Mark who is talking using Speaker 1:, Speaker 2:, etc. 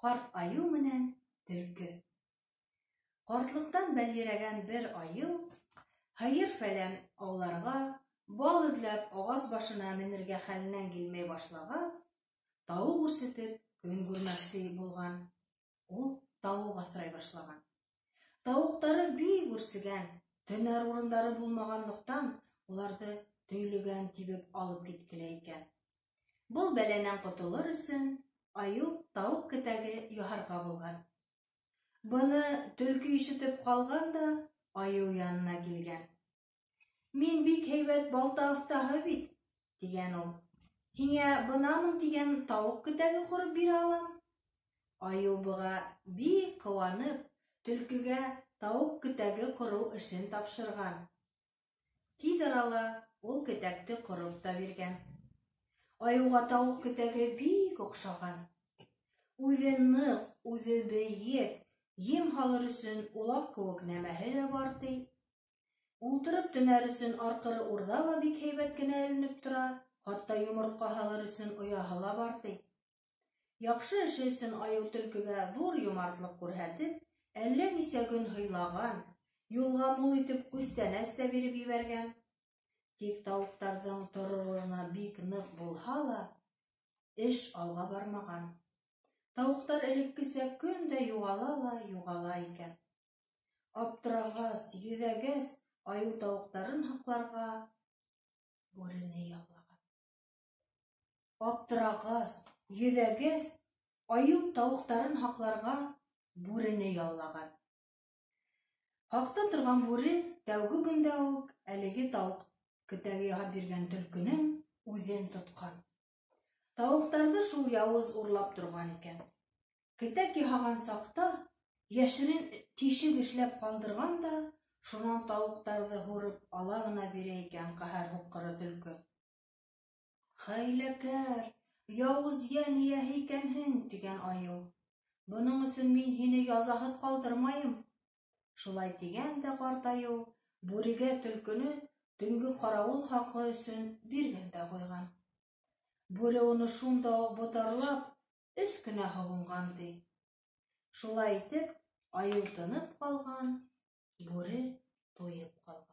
Speaker 1: Ҡарт айыу менән төлкө. Ҡартлыҡтан бәлйерәгән бер айыу һыйыр-фәлән ауларға, бал эҙләп ағас башына менергә хәленән килмәй башлағас, тауыҡ үрсетеп көн күрмәксе булған. Ул тауыҡ аҫрай башлаған. Тауыҡтары бик үрсегән, төнәр урындары булмағанлыҡтан, уларҙы төйлөгән тибеп алып киткеләй икән. Был бәләнән ҡотолор өсөн айыу тауыҡ кетәге яһарға булған. Быны төлкө ишетеп ҡалған да айыу янына килгән. Мин бик һәйбәт балта оҫтаһы бит, тигән ул. Һиңә бынамын тигән тауыҡ кетәге ҡороп бирә алам. Айыу быға бик ҡыуанып, төлкөгә тауыҡ кетәге ҡороу эшен тапшырған. Тиҙ арала ул кетәкте ҡороп та биргән. Айыуға тауыҡ кетәге бик оҡшаған. Үҙе ныҡ, үҙе бейек, ем һалыр өсөн улаҡ кеүек нәмәһе лә бар, ти. Ултырып төнәр өсөн арҡыры урҙа ла бик һәйбәт кенә эленеп тора, хатта йомортҡа һалыр өсөн ояһы ла бар, ти. Яҡшы эше өсөн айыу төлкөгә ҙур йомартлыҡ күрһәтеп, әллә нисә көн һыйлаған, юлға мул итеп күстәнәс тә биреп ебәргән. Тик тауыҡтарҙың торор урыны бик ныҡ булһа ла, эш алға бармаған. Тауыҡтар элеккесә көн дә юғала ла юғала икән. Аптырағас, йөҙәгәс, айыу тауыҡтарын һаҡларға бүрене яллаған. Аптырағас, йөҙәгәс, айыу тауыҡтарын һаҡларға бүрене яллаған. Һаҡта торған бүре тәүге көндә үк әлеге тауыҡ кетәге яһап биргән төлкөнөң үҙен тотҡан. Тауыҡтарҙы шул яуыз урлап торған икән. Кетәк яһаған саҡта йәшерен тишек эшләп ҡалдырған да, шунан тауыҡтарҙы һурып ала ғына бирә икән ҡәһәр һуҡҡыры төлкө. Хәйләкәр, яуыз йән эйәһе икәнһең, тигән айыу. Бының өсөн мин һине язаһыҙ ҡалдырмайым. Шулай тигән дә ҡарт айыу бүрегә төлкөнө төнгө ҡарауыл хаҡы өсөн биргән дә ҡуйған. Бүре уны шунда уҡ ботарлап, өс кенә һоғонған, ти. Шулай итеп, айыу тынып ҡалған, бүре туйып ҡалған.